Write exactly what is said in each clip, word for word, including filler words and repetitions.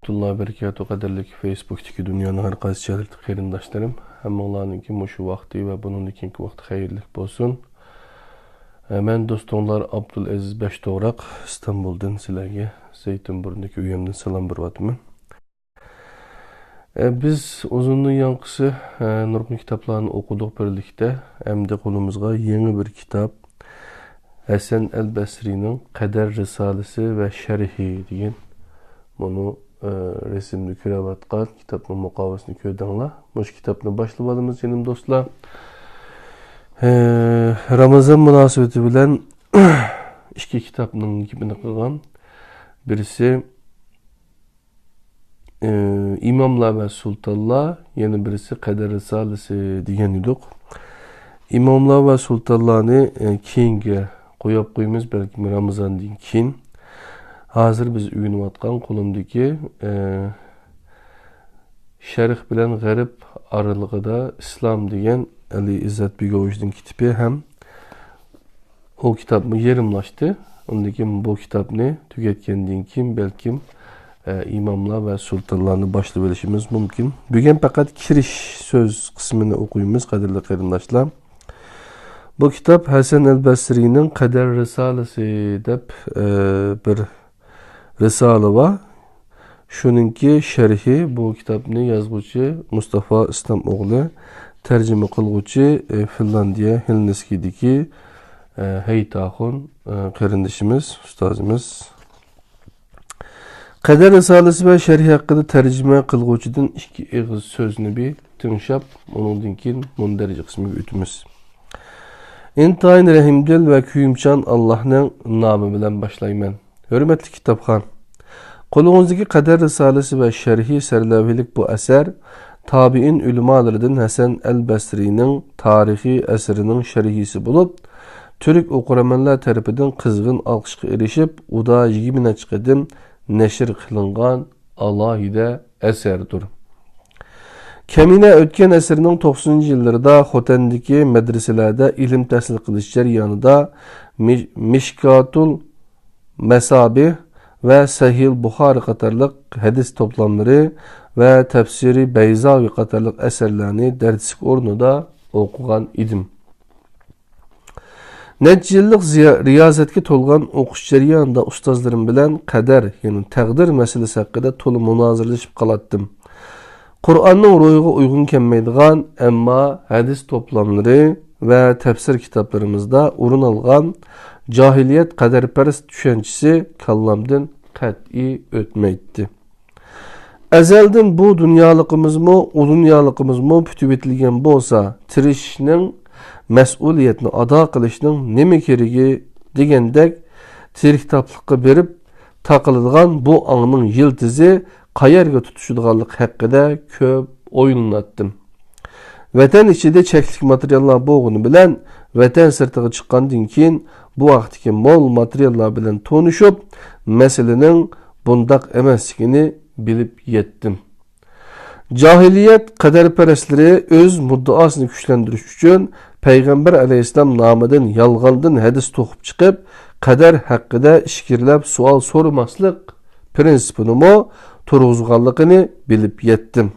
ۋەرەھمەتۇللاھى ۋەبەرىكاتۇھ. قەدىرلىك فېيسبۇكتىكى دۇنيانىڭ ھەر قايسى جايلىرىدىكى قېرىنداشلىرىم، ھەممىڭلارنىڭكى مۇشۇ ۋاقتى ۋە بۇنىڭدىن كېيىنكى ۋاقتى خەيرلىك بولسۇن. ئە، مەن دوستۇڭلار ئابدۇلئەزىز بەشتوغراق، ئىستانبۇلدىن سىلەرگە زەيتۇنبۇرنىدىكى ئۆيۈمدىن سالام بېرىۋاتىمەن. ئە، بىز ئۇزۇندىن يانقىسى، ئە، نۇرغۇن كىتابلارنى ئوقۇدۇق بىرلىكتە. ئەمدى قولىمىزغا يېڭى بىر كىتاب، ھەسەن ئەل بەسرىنىڭ قەدەر رىسالىسى ۋە شەرھى دېگەن، مۇنۇ، ئە، رەسىمدە كۆرۈۋاتقان كىتابنىڭ مۇقاۋىسىنى كۆردۈڭلار. مۇشۇ كىتابنى باشلىۋالىمىز، جېنىم دوستلار. ئە، رامىزان مۇناسىۋىتى بىلەن ئىككى كىتابنىڭ گېپىنى قىلغان. بىرسى ئى، ئىماملار ۋە سۇلتانلار، يەنە بىرسى قەدەر رىسالىسى دېگەن ئىدۇق. ئىماملار ۋە سۇلتانلارنى، ئى، كېيىنگە قويۇپ قويىمىز، بەلكىم رامىزاندىن كېيىن. ھازىر بىز ئۆگىنىۋاتقان قولۇمدىكى، ئى، شەرق بىلەن غەرب ئارىلىقىدا ئىسلام دېگەن ئەلى ئىززەت بېگوۋىچنىڭ كىتابى ھەم ئۇ كىتابمۇ يېرىملاشتى. ئۇندىن كېيىن بۇ كىتابنى تۈگەتكەندىن كېيىن بەلكىم، ئە، ئىماملار ۋە سۇلتانلارنى باشلىۋېلىشىمىز مۇمكىن. بۈگۈن پەقەت كىرىش سۆز قىسمىنى ئوقۇيمىز، قەدىرلىك قېرىنداشلار. بۇ كىتاب ھەسەن ئەل بەسرىنىڭ قەدەر رىسالىسى دەپ، ئە، بىر رىسالە بار. شۇنىڭكى شەرھى، بۇ كىتابنى يازغۇچى مۇستافا ئىسلام ئوغلى، تەرجىمە قىلغۇچى، ئى، فىنلاندىيە ھېلسىنكىدىكى، ئى، ھېيتاخۇن، ئى، قېرىندىشىمىز، ئۇستازىمىز. قەدەر رىسالىسى ۋە شەرھى ھەققىدە تەرجىمە قىلغۇچىدىن ئىككى ئېغىز سۆزنى بىر تىڭشاپ، ئۇنىڭدىن كېيىن مۇندەرىجە قىسمىغا ئۆتىمىز. ئىنتايىن رەھىمدىل ۋە كۆيۈمچان ئاللاھنىڭ نامى بىلەن باشلايمەن. ھۆرمەتلىك كىتابخان، قولىڭىزدىكى قەدەر رىسالىسى ۋە شەرھى سەرلەۋھىلىك بۇ ئەسەر تابىئىن ئۆلىمالىرىدىن ھەسەن ئەل بەسرىنىڭ تارىخىي ئەسىرىنىڭ شەرھىسى بولۇپ، تۈرك ئوقۇرمەنلەر تەرىپىدىن قىزغىن ئالقىشقا ئېرىشىپ، ئۇدا يىگىرمە نەچچە قېتىم نەشر قىلىنغان ئالاھىدە ئەسەردۇر. كەمىنە ئۆتكەن ئەسىرنىڭ توقسىنىنچى يىللىرىدا خوتەندىكى مەدرىسىلەردە ئىلىم تەھسىل قىلىش جەريانىدا مىش-، مىشكاتۇل مەسابىھ ۋە سەھىل بۇخارى قاتارلىق ھەدىس توپلاملىرى ۋە تەپسىرى بەيزاۋى قاتارلىق ئەسەرلەرنى دەرسلىك ئورنىدا ئوقۇغان ئىدىم. نەچچە يىللىق زىيا-، رىيازەتكە تولغان ئوقۇش جەريانىدا ئۇستازلىرىم بىلەن قەدەر، يەنى تەقدىر مەسىلىسى ھەققىدە تولا مۇنازىرىلىشىپ قالاتتىم. قۇرئاننىڭ روھىغا ئۇيغۇن كەلمەيدىغان، ئەمما ھەدىس توپلاملىرى ۋە تەپسىر كىتابلىرىمىزدا ئورۇن ئالغان جاھىلىيەت قەدەرپەرەس چۈشەنچىسى كاللامدىن قەتئىي ئۆتمەيتتى. ئەزەلدىن بۇ دۇنيالىقىمىزمۇ، ئۇ دۇنيالىقىمىزمۇ پۈتۈۋېتىلگەن بولسا، تىرىشىشنىڭ، مەسئۇلىيەتنى ئادا قىلىشنىڭ نېمە كېرىكى دېگەندەك، تىرىكتاپلىققا بېرىپ تاقىلىدىغان بۇ ئاڭنىڭ يىلتىزى قەيەرگە تۇتىشىدىغانلىقى ھەققىدە كۆپ ئويلىناتتىم. ۋەتەن ئىچىدە چەكلىك ماتېرىياللار بولغىنى بىلەن، ۋەتەن سىرتىغا چىققاندىن كېيىن بۇ ھەقتىكى مول ماتېرىياللار بىلەن تونۇشۇپ، مەسىلىنىڭ بۇنداق ئەمەسلىكىنى بىلىپ يەتتىم. جاھىلىيەت قەدەرپەرەسلىرى ئۆز مۇددىئاسىنى كۈچلەندۈرۈش ئۈچۈن پەيغەمبەر ئەلەيھىسسالام نامىدىن يالغاندىن ھەدىس توقۇپ چىقىپ، قەدەر ھەققىدە ئىچكىرىلەپ سوئال سورىماسلىق پىرىنسىپىنىمۇ تۇرغۇزغانلىقىنى بىلىپ يەتتىم.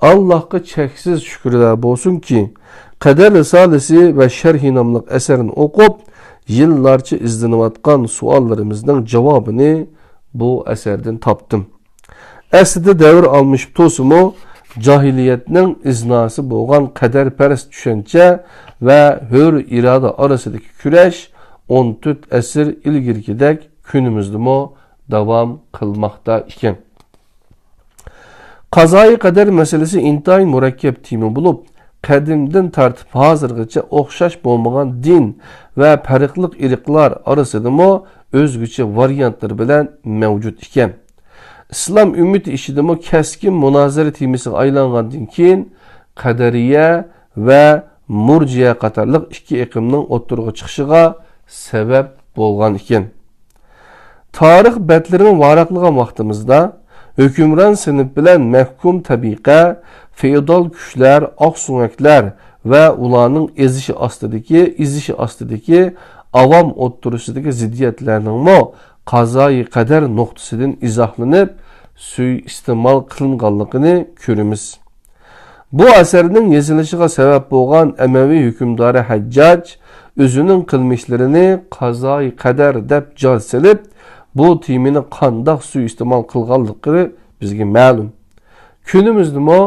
ئاللاھقا چەكسىز شۈكۈرلەر بولسۇنكى، قەدەر رىسالىسى ۋە شەرھى ناملىق ئەسەرنى ئوقۇپ، يىللارچە ئىزدىنىۋاتقان سوئاللىرىمىزنىڭ جاۋابىنى بۇ ئەسەردىن تاپتىم. ئەسلىدە دەۋر ئالمىشىپ تۇرسىمۇ، جاھىلىيەتنىڭ ئىزناسى بولغان قەدەرپەرەس چۈشەنچە ۋە ھۆر ئىرادە ئارىسىدىكى كۈرەش ئون تۆت ئەسىر ئىلگىرىكىدەك كۈنىمىزدىمۇ داۋام قىلماقتا ئىكەن. قازائى قەدەر مەسىلىسى ئىنتايىن مۇرەككەپ تېما بولۇپ، قەدىمدىن تارتىپ ھازىرغىچە ئوخشاش بولمىغان دىن ۋە پەرقلىق ئىرقلار ئارىسىدىمۇ ئۆزگىچە ۋارىيانتلىرى بىلەن مەۋجۇت ئىكەن. ئىسلام ئۈممىتى ئىچىدىمۇ كەسكىن مۇنازىرە تېمىسىغا ئايلانغاندىن كېيىن، قەدەرىيە ۋە مۇرجىئە قاتارلىق ئىككى ئېقىمنىڭ ئوتتۇرىغا چىقىشىغا سەۋەب بولغان ئىكەن. تارىخ بەتلىرىنى ۋاراقلىغان ۋاقتىمىزدا، ھۆكۈمران سىنىپ بىلەن مەھكۇم تەبىقە، فېئودال كۈچلەر، ئاقسۆڭەكلەر ۋە ئۇلارنىڭ ئېزىشى ئاستىدىكى، ئېزىشى ئاستىدىكى ئاۋام ئوتتۇرىسىدىكى زىددىيەتلەرنىڭمۇ قازايى قەدەر نۇقتىسىدىن ئىزاھلىنىپ، سۇيىئىستېمال قىلىنغانلىقىنى كۆرىمىز. بۇ ئەسەرنىڭ يېزىلىشىغا سەۋەب بولغان ئەمەۋى ھۆكۈمدارى ھەججاج ئۆزىنىڭ قىلمىشلىرىنى قازايى قەدەر دەپ جاز سېلىپ، بۇ تېمىنى قانداق سۇيىئىستېمال قىلغانلىقى بىزگە مەلۇم. كۈنىمىزدىمۇ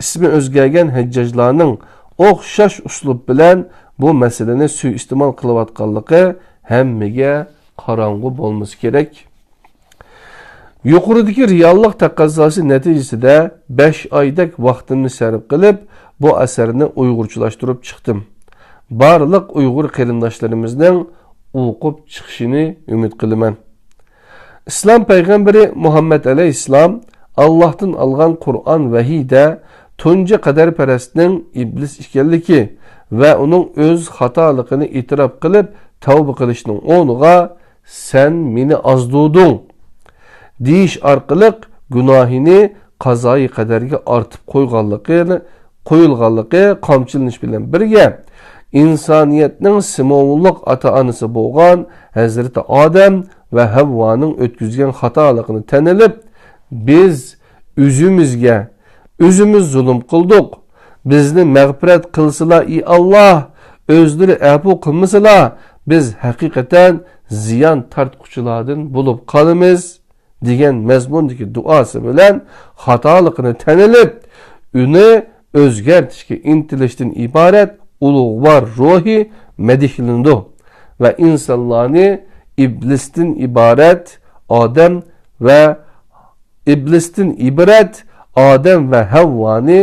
ئىسمى ئۆزگەرگەن ھەججاجلارنىڭ ئوخشاش ئۇسلۇب بىلەن بۇ مەسىلىنى سۇيىئىستېمال قىلىۋاتقانلىقى ھەممىگە قاراڭغۇ بولمىسا كېرەك. يۇقىرىدىكى رېئاللىق تەقەززاسى نەتىجىسىدە بەش ئايدەك ۋاقتىمنى سەرپ قىلىپ، بۇ ئەسەرنى ئۇيغۇرچىلاشتۇرۇپ چىقتىم. بارلىق ئۇيغۇر قېرىنداشلىرىمىزنىڭ ئوقۇپ چىقىشىنى ئۈمىد قىلىمەن. ئىسلام پەيغەمبىرى مۇھەممەد ئەلەيھىسسالام ئاللاھتىن ئالغان قۇرئان ۋەھىيدە تۇنجى قەدەرپەرەستنىڭ ئىبلىس ئىكەنلىكى ۋە ئۇنىڭ ئۆز خاتالىقىنى ئېتىراپ قىلىپ تەۋبە قىلىشنىڭ ئورنىغا، «سەن مېنى ئازدۇردۇڭ» دېيىش ئارقىلىق گۇناھىنى قازايى قەدەرگە ئارتىپ قويغانلىقى، قويۇلغانلىقى قامچىلىنىش بىلەن بىرگە، ئىنسانىيەتنىڭ سىمۋوللۇق ئاتا-ئانىسى بولغان ھەزرىتى ئادەم ۋە ھەۋۋانىڭ ئۆتكۈزگەن خاتالىقىنى تەن ئېلىپ، بىز ئۆزىمىزگە ئۆزىمىز زۇلۇم قىلدۇق. بىزنى مەغپىرەت قىلسىلا، ئى ئاللاھ، ئۆزلىرى ئەپۇ قىلمىسىلا، بىز ھەقىقەتەن زىيان تارتقۇچىلاردىن بولۇپ قالىمىز، دېگەن مەزمۇندىكى دۇئاسى بىلەن خاتالىقىنى تەن ئېلىپ، ئۇنى ئۆزگەرتىشكە ئىنتىلىشتىن ئىبارەت ئۇلۇغۋار روھى مەدھىيلىنىدۇ ۋە ئىنسانلارنى ئىبلىستىن ئىبارەت ئادەم ۋە ئىبلىستىن ئىبرەت ئادەم ۋە ھەۋۋانى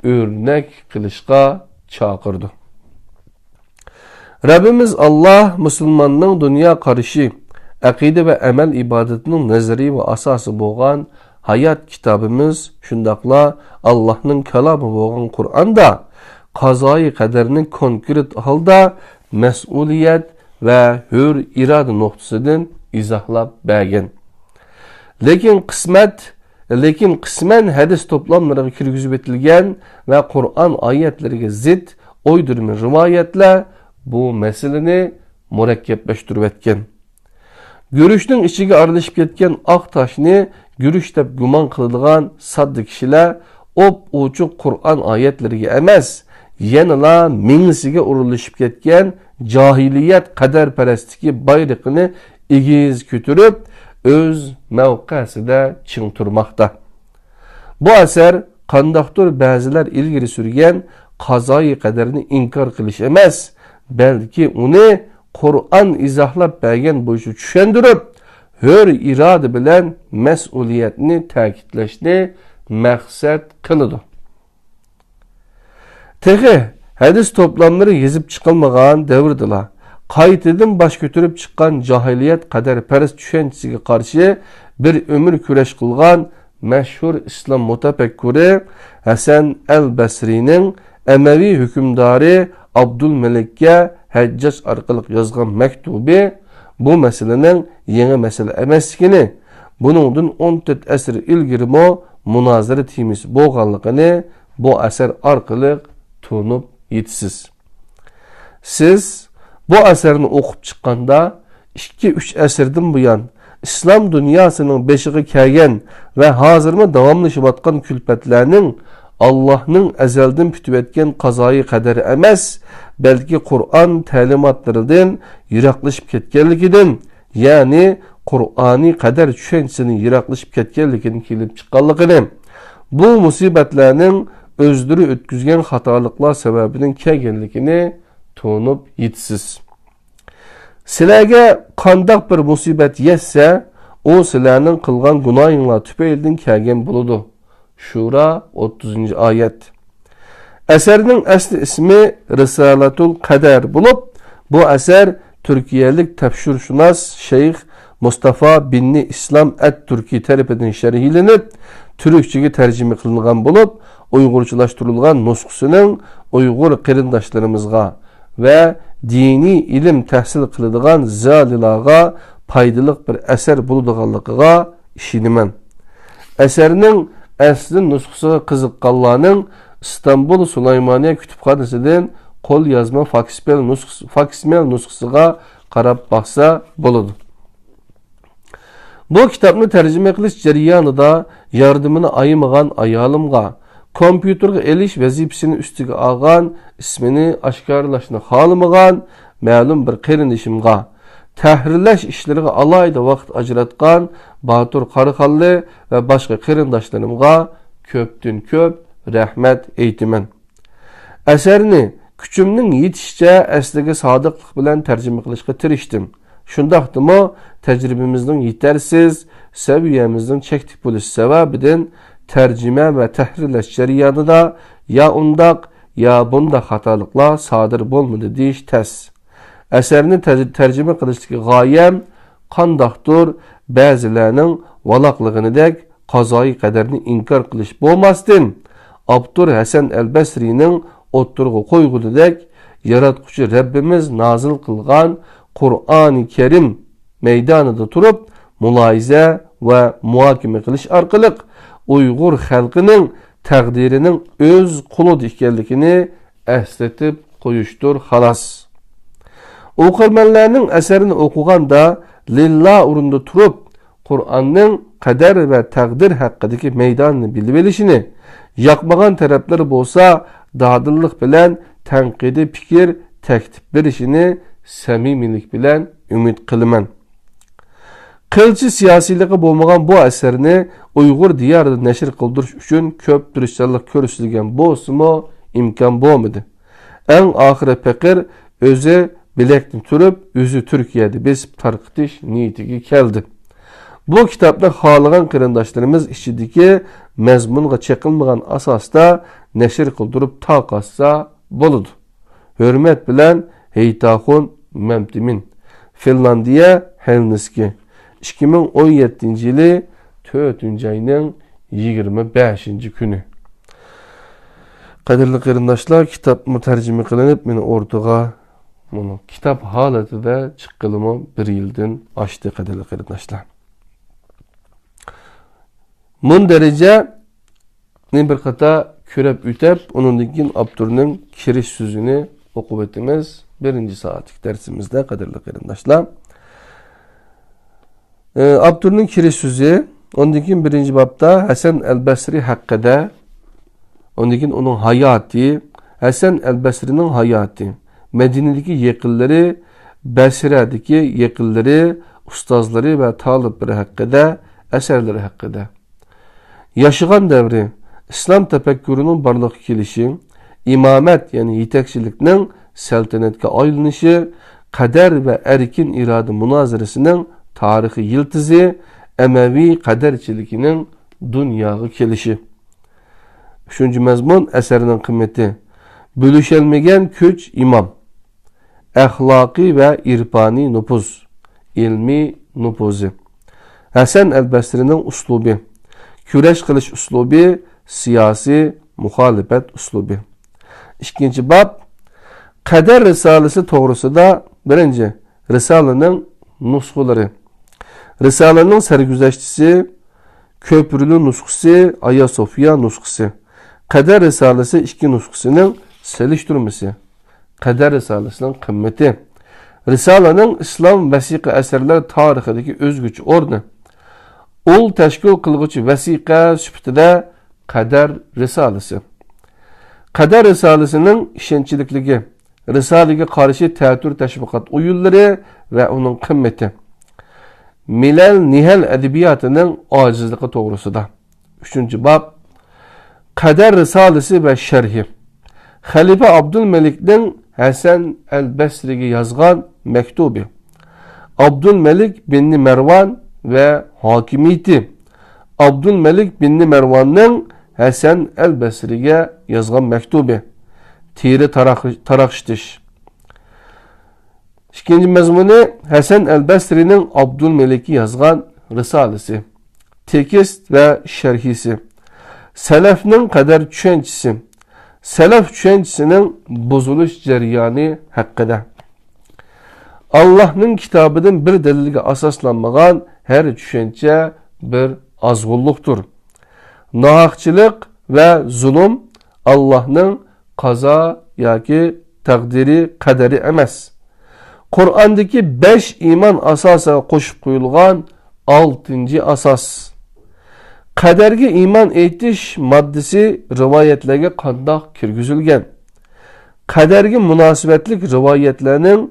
ئۆرنەك قىلىشقا چاقىرىدۇ. رەببىمىز ئاللاھ مۇسۇلماننىڭ دۇنيا قارىشى، ئەقىدە ۋە ئەمەل ئىبادىتىنىڭ نەزىرى ۋە ئاساسى بولغان ھايات كىتابىمىز، شۇنداقلا ئاللاھنىڭ كالامى بولغان قۇرئاندا قازايى قەدەرنى كونكرېت ھالدا مەسئۇلىيەت ۋە ھۆر ئىرادە نۇقتىسىدىن ئىزاھلاپ بەرگەن. لېكىن قىسمەت، لېكىن قىسمەن ھەدىس توپلاملىرىغا كىرگۈزۈۋېتىلگەن ۋە قۇرئان ئايەتلىرىگە زىت ئويدۇرما رىۋايەتلەر بۇ مەسىلىنى مۇرەككەپلەشتۈرۈۋەتكەن. گۈرۈچنىڭ ئىچىگە ئارىلىشىپ كەتكەن ئاق تاشنى گۈرۈچ دەپ گۇمان قىلىدىغان ساددا كىشىلەر ئوپئوچۇق قۇرئان ئايەتلىرىگە ئەمەس، يەنىلا مېڭىسىگە ئورۇنلىشىپ كەتكەن جاھىلىيەت قەدەرپەرەسلىكى بايرىقىنى ئېگىز كۆتۈرۈپ، ئۆز مەۋقەسىدە چىڭ تۇرماقتا. بۇ ئەسەر قانداقتۇر بەزىلەر ئىلگىرى سۈرگەن قازايى قەدەرنى ئىنكار قىلىش ئەمەس، بەلكى ئۇنى قۇرئان ئىزاھلاپ بەرگەن بويىچە چۈشەندۈرۈپ، ھۆر ئىرادە بىلەن مەسئۇلىيەتنى تەكىتلەشنى مەقسەت قىلىدۇ. تېخى ھەدىس توپلاملىرى يېزىپ چىقىلمىغان دەۋردىلا، قايتىدىن باش كۆتۈرۈپ چىققان جاھىلىيەت قەدەرپەرەس چۈشەنچىسىگە قارشى بىر ئۆمۈر كۈرەش قىلغان مەشھۇر ئىسلام مۇتەپەككۇرى ھەسەن ئەل بەسرىنىڭ ئەمەۋى ھۆكۈمدارى ئابدۇلمەلىككە ھەججاج ئارقىلىق يازغان مەكتۇبى بۇ مەسىلىنىڭ يېڭى مەسىلە ئەمەسلىكىنى، بۇنىڭدىن ئون تۆت ئەسىر ئىلگىرىمۇ مۇنازىرە تېمىسى بولغانلىقىنى بۇ ئەسەر ئارقىلىق تونۇپ يېتىسىز. سىز بۇ ئەسەرنى ئوقۇپ چىققاندا، ئىككى، ئۈچ ئەسىردىن بۇيان ئىسلام دۇنياسىنىڭ بېشىغا كەلگەن ۋە ھازىرمۇ داۋاملىشىۋاتقان كۈلپەتلەرنىڭ ئاللاھنىڭ ئەزەلدىن پۈتۈۋەتكەن قازايى قەدەر ئەمەس، بەلكى قۇرئان تەلىماتلىرىدىن يىراقلىشىپ كەتكەنلىكىدىن، يەنى قۇرئانىي قەدەر چۈشەنچىسىدىن يىراقلىشىپ كەتكەنلىكىدىن كېلىپ چىققانلىقىنى، بۇ مۇسىبەتلەرنىڭ ئۆزلىرى ئۆتكۈزگەن خاتالىقلار سەۋەبىدىن كەلگەنلىكىنى تونۇپ يېتىسىز. سىلەرگە قانداق بىر مۇسىبەت يەتسە، ئۇ سىلەرنىڭ قىلغان گۇناھىڭلار تۈپەيلىدىن كەلگەن بولىدۇ. شۇرا، ئوتتۇزىنچى ئايەت. ئەسەرنىڭ ئەسلى ئىسمى رىسالەتۇل قەدەر بولۇپ، بۇ ئەسەر تۈركىيەلىك تەپسىرشۇناس شەيخ مۇستافا بىننى ئىسلام ئەت تۈركى تەرىپىدىن شەرھلىنىپ، تۈركچىگە تەرجىمە قىلىنغان بولۇپ، ئۇيغۇرچىلاشتۇرۇلغان نۇسخىسىنىڭ ئۇيغۇر قېرىنداشلىرىمىزغا ۋە دىنىي ئىلىم تەھسىل قىلىدىغان زىيالىيلارغا پايدىلىق بىر ئەسەر بولىدىغانلىقىغا ئىشىنىمەن. ئەسەرنىڭ ئەسلى نۇسخىسىغا قىزىققانلارنىڭ ئىستانبۇل سۇلايمانىيە كۇتۇپخانىسىدىن قول يازما فاكسمېل نۇسخىسى، فاكسمېل نۇسخىسىغا قاراپ باقسا بولىدۇ. بۇ كىتابنى تەرجىمە قىلىش جەريانىدا ياردىمىنى ئايىمىغان ئايالىمغا، كومپيۇتېرغا ئېلىش ۋەزىپىسىنى ئۈستىگە ئالغان، ئىسمىنى ئاشكارىلاشنى خالىمىغان مەلۇم بىر قېرىندىشىمغا، تەھرىرلەش ئىشلىرىغا ئالاھىدە ۋاقىت ئاجراتقان باتۇر قاراخانلى ۋە باشقا قېرىنداشلىرىمغا كۆپتىن كۆپ رەھمەت ئېيتىمەن. ئەسەرنى كۈچۈمنىڭ يېتىشىچە ئەسلىگە سادىقلىق بىلەن تەرجىمە قىلىشقا تىرىشتىم. شۇنداقتىمۇ تەجرىبىمىزنىڭ يېتەرسىز، سەۋىيەمىزنىڭ چەكلىك بولۇشى سەۋەبىدىن تەرجىمە ۋە تەھرىرلەش جەريانىدا يا ئۇنداق، يا بۇنداق خاتالىقلار سادىر بولمىدى دېيىش تەس. ئەسەرنى تەر-، تەرجىمە قىلىشتىكى غايەم قانداقتۇر بەزىلەرنىڭ ۋالاقلىغىنىدەك قازايى قەدەرنى ئىنكار قىلىش بولماستىن، ئاپتور ھەسەن ئەلبەسرىنىڭ ئوتتۇرىغا قويغىنىدەك، ياراتقۇچى رەببىمىز نازىل قىلغان قۇرئانى كەرىم مەيدانىدا تۇرۇپ، مۇلاھىزە ۋە مۇھاكىمە قىلىش ئارقىلىق ئۇيغۇر خەلقىنىڭ تەقدىرىنىڭ ئۆز قولىدا ئىكەنلىكىنى ئەسلىتىپ قويۇشتۇر، خالاس. ئوقۇرمەنلەرنىڭ ئەسەرنى ئوقۇغاندا لىللا ئورنىدا تۇرۇپ، قۇرئاننىڭ قەدەر ۋە تەقدىر ھەققىدىكى مەيدانىنى بىلىۋېلىشىنى، ياقمىغان تەرەپلىرى بولسا دادىللىق بىلەن تەنقىدىي پىكىر، تەكلىپ بېرىشىنى سەمىمىيلىك بىلەن ئۈمىد قىلىمەن. قىلچە سىياسىيلىقى بولمىغان بۇ ئەسەرنى ئۇيغۇر دىيارىدا نەشر قىلدۇرۇش ئۈچۈن كۆپ تىرىشچانلىق كۆرسىتىلگەن بولسىمۇ، ئىمكان بولمىدى. ئەڭ ئاخىرى پېقىر ئۆزى بىلەكتىن تۇرۇپ، ئۆزى تۈركىيەدە بېسىپ تارقىتىش نىيىتىگە كەلدى. بۇ كىتابنى خالىغان قېرىنداشلىرىمىز ئىچىدىكى مەزمۇنغا چېقىلمىغان ئاساستا نەشر قىلدۇرۇپ تارقاتسا بولىدۇ. ھۆرمەت بىلەن، ھېيتاخۇن مەمتىمىن، فىنلاندىيە، ھېلسىنكى، ئىككى مىڭ ئون يەتتىنچى يىلى تۆتىنچى ئاينىڭ يىگىرمە بەشىنچى كۈنى. قەدىرلىك قېرىنداشلار، كىتابمۇ تەرجىمە قىلىنىپ، مېنى ئوتتۇرىغا مۇنۇ كىتاب ھالىتىدە چىققىلىمۇ بىر يىلدىن ئاشتى، قەدىرلىك قېرىنداشلار. مۇندەرىجە بىر قاتا كۆرۈپ ئۆتۈپ، ئۇنىڭدىن كېيىن ئاپتورنىڭ كىرىش سۆزىنى ئوقۇپ ئۆتىمىز. بىرىنچى سائەتلىك دەرسىمىزدە، قەدىرلىك قېرىنداشلار. ئى، ئاپتورنىڭ كىرىش سۆزى، ئۇنىڭدىن كېيىن بىرىنچى بابتا ھەسەن ئەل بەسرى ھەققىدە، ئۇنىڭدىن كېيىن ئۇنىڭ ھاياتى، ھەسەن ئەل بەسرىنىڭ ھاياتى، مەدىنىدىكى يېقىنلىرى، بەسرەدىكى يېقىنلىرى، ئۇستازلىرى ۋە تالىپلىرى ھەققىدە، ئەسەرلىرى ھەققىدە. ياشىغان دەۋرى، ئىسلام تەپەككۇرىنىڭ بارلىققا كېلىشى، ئىمامەت، يەنى يېتەكچىلىكنىڭ سەلتەنەتكە ئايلىنىشى، قەدەر ۋە ئەركىن ئىرادە مۇنازىرىسىنىڭ تارىخىي يىلتىزى، ئەمەۋى قەدەرچىلىكىنىڭ دۇنياغا كېلىشى. ئۈچىنچى مەزمۇن، ئەسەرنىڭ قىممىتى. بۆلۈشەلمىگەن كۈچ ئىمام. ئەخلاقىي ۋە ئىرپانىي نوپۇز، ئىلمىي نوپۇزى. ھەسەن ئەل بەسرىنىڭ ئۇسلۇبى، كۈرەش قىلىش ئۇسلۇبى، سىياسىي مۇخالىپەت ئۇسلۇبى. ئىككىنچى باب، قەدەر رىسالىسى توغرىسىدا. بىرىنچى، رىسالىنىڭ نۇسخىلىرى. رىسالىنىڭ سەرگۈزەشتىسى، كۆپۈرلۈ نۇسخىسى، ئايا سوفىيا نۇسخىسى. قەدەر رىسالىسى ئىككى نۇسخىسىنىڭ سېلىشتۇرمىسى. قەدەر رىسالىسىنىڭ قىممىتى. رىسالىنىڭ ئىسلام ۋەسىقە ئەسەرلەر تارىخىدىكى ئۆزگىچە ئورنى. ئۇل تەشكىل قىلغۇچى ۋەسىقە سۈپىتىدە قەدەر رىسالىسى. قەدەر رىسالىسىنىڭ ئىشەنچلىكلىكى، رىسالىگە قارشى تەتۈر تەشۋىقات ئويۇنلىرى ۋە ئۇنىڭ قىممىتى. مىلەل نىھەل ئەدەبىياتىنىڭ ئاجىزلىقى توغرىسىدا. ئۈچىنچى باب، قەدەر رىسالىسى ۋە شەرھى. خەلىپە ئابدۇلمەلىكنىڭ ھەسەن ئەل بەسرىگە يازغان مەكتۇبى. ئابدۇلمەلىك بىننى مەرۋان ۋە ھاكىمىيىتى. ئابدۇلمەلىك بىننى مەرۋاننىڭ ھەسەن ئەل بەسرىگە يازغان مەكتۇبى. تېرە تاراق-، تاراقشىتىش. ئىككىنچى مەزمۇنى، ھەسەن ئەل بەسرىنىڭ ئابدۇلمەلىككە يازغان رىسالىسى، تېكىست ۋە شەرھىسى، سەلەفنىڭ قەدەر چۈشەنچىسى، سەلەف چۈشەنچىسىنىڭ بۇزۇلۇش جەريانى ھەققىدە. ئاللاھنىڭ كىتابىدىن بىر دەلىلگە ئاساسلانمىغان ھەر چۈشەنچە بىر ئازغۇنلۇقتۇر. ناھەقچىلىق ۋە زۇلۇم ئاللاھنىڭ قازا ياكى تەقدىرى، قەدىرى ئەمەس. قۇرئاندىكى بەش ئىمان ئاساسىغا قوشۇپ قويۇلغان ئالتىنچى ئاساس. قەدەرگە ئىمان ئېيتىش ماددىسى رىۋايەتلەرگە قانداق كىرگۈزۈلگەن؟ قەدەرگە مۇناسىۋەتلىك رىۋايەتلەرنىڭ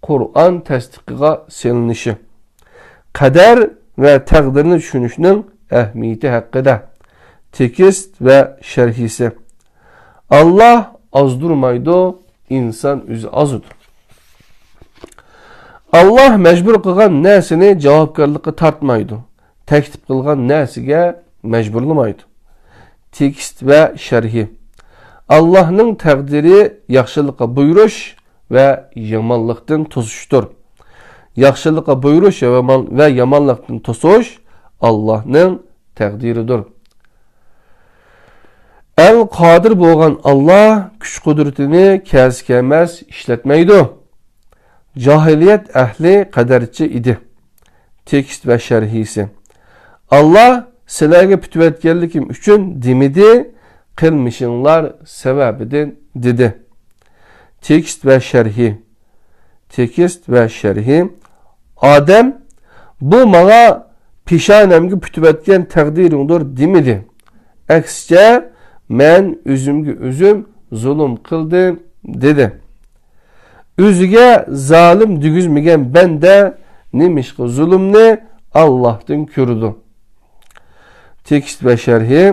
قۇرئان تەستىقىغا سېلىنىشى. قەدەر ۋە تەقدىرنى چۈشىنىشنىڭ ئەھمىيىتى ھەققىدە. تېكىست ۋە شەرھىسى. ئاللاھ ئازدۇرمايدۇ، ئىنسان ئۆزى ئازىدۇ. ئاللاھ مەجبۇر قىلغان نەرسىنى جاۋابكارلىققا تارتمايدۇ، تەكلىپ قىلغان نەرسىگە مەجبۇرلىمايدۇ. تېكىست ۋە شەرھى. ئاللاھنىڭ تەقدىرى ياخشىلىققا بۇيرۇش ۋە يامانلىقتىن توسۇشتۇر. ياخشىلىققا بۇيرۇش ۋە يامان-، ۋە يامانلىقتىن توسۇش ئاللاھنىڭ تەقدىرىدۇر. ئەل قادىر بولغان ئاللاھ كۈچ-قۇدرىتىنى كەلسە-كەلمەس ئىشلەتمەيدۇ. جاھىلىيەت ئەھلى قەدەرچى ئىدى. تېكىست ۋە شەرھىسى. ئاللاھ سىلەرگە پۈتۈۋەتكەنلىكىم ئۈچۈن دېمىدى، قىلمىشىڭلار سەۋەبىدىن دېدى. تېكىست ۋە شەرھى. تېكىست ۋە شەرھى. ئادەم، بۇ ماڭا پېشانەمگە پۈتۈۋەتكەن تەقدىرىڭدۇر دېمىدى. ئەكسىچە، مەن ئۆزۈمگە ئۆزۈم زۇلۇم قىلدىم دېدى. ئۆزىگە زالىم دېگۈزمىگەن بەندە نېمىشقا زۇلۇمنى ئاللاھتىن كۆرىدۇ؟ تېكىست ۋە شەرھى.